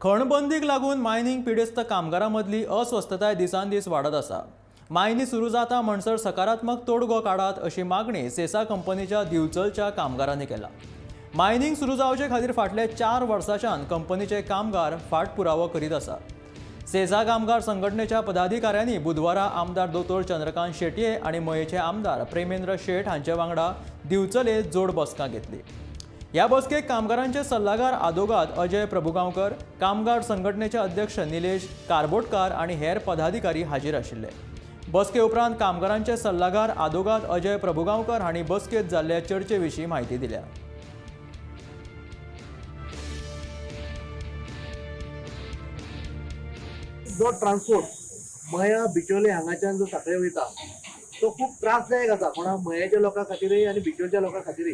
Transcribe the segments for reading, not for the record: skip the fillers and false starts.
खणबंदीक लागून मायनींग पिडेस्त कामगारां मदली अस्वस्थताय दिसान दीस वाडत आसा. मायनी सुरू जाता म्हणसर सकारात्मक तोडगो काडात अशी मागणी सेसा कंपनीच्या दिवचलच्या कामगारांनी केला. मायनींग सुरू जावचे खातीर फाटल्या 4 वर्सांच्यान कंपनीचे कामगार फाटपुरावो करीत आसात. सेसा कामगार संघटनेच्या पदाधिकाऱ्यांनी बुधवारा आमदार दोतोर चंद्रकांत शेटये आनी मयेचे आमदार प्रेमेंद्र शेट हांचे वांगडा दिवचले जोड बसका घेतली. ह्या बसकेक कामगारांचे सल्लागार आदोगाद अजय प्रभुगांवकर, कामगार संघटनेचे अध्यक्ष निलेश कारबोटकार आनी हेर पदाधिकारी हाजीर आशिल्ले. बसके उपरांत कामगारांचे सल्लागार आदोगाद अजय प्रभुगांवकर हांणी बसकेत जाल्ल्या चर्चे विशीं म्हायती दिल्या. जो ट्रान्सपोर्ट मया बिचोले हांगाच्यान जो साखळे वयता तो खूब त्रासदायक आसा कोणा मयाच्या लोकां खातीरय आनी बिचोलच्या लोकां खातीरय.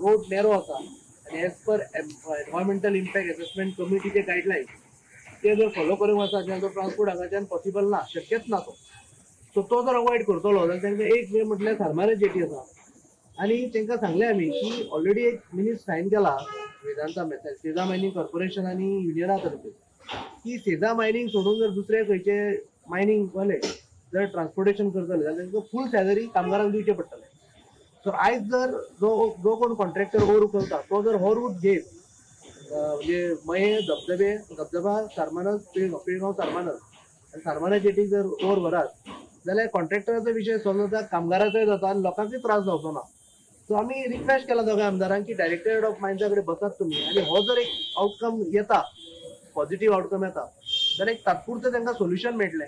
रोड नॅरो आसा आनी as per environmental impact assessment कमिटीचे guidelines ते जर फॉलो करूंक आसा जाल्यार तो ट्रान्सपोर्ट हांगाच्यान पॉसिबल ना, शक्यच ना तो. सो तो जर अवॉयड करतलो जाल्यार तांकां एक वे म्हटल्यार सारमारे जेटी आसा आनी तांकां सांगलें आमी की ऑलरेडी एक मिनिस्ट सायन केला वेदांता सेझा मायनींग कॉर्पोरेशन आनी युनियना तर्फे की सेझा मायनींग सोडून जर दुसरे खंयचे मायनींग वाले जर ट्रान्सपोर्टेशन करतले जाल्यार तांकां फूल सॅलरी कामगारांक दिवचें पडटलें. सो आयज जर जो जो कोण कॉन्ट्रॅक्टर हो रूट करता तो जर हो रूट घेत म्हणजे मये धबधबे धबधबा सारमानस पिळगांव, पिळगांव सारमानस आनी सारमाना जेटीक जर ओर व्हरात जाल्यार कॉन्ट्रॅक्टराचो विशय सॉल्व जाता, कामगाराचोय जाता आनी लोकांकूय त्रास जावचो ना. सो आमी रिक्वेस्ट केला दोगांय आमदारांक की डायरेक्टरेट ऑफ मायन्सा कडेन बसात तुमी आनी हो जर एक आउटकम येता, पॉझिटिव्ह आउटकम येता जाल्यार एक तात्पुरतें तांकां सोल्युशन मेळटलें.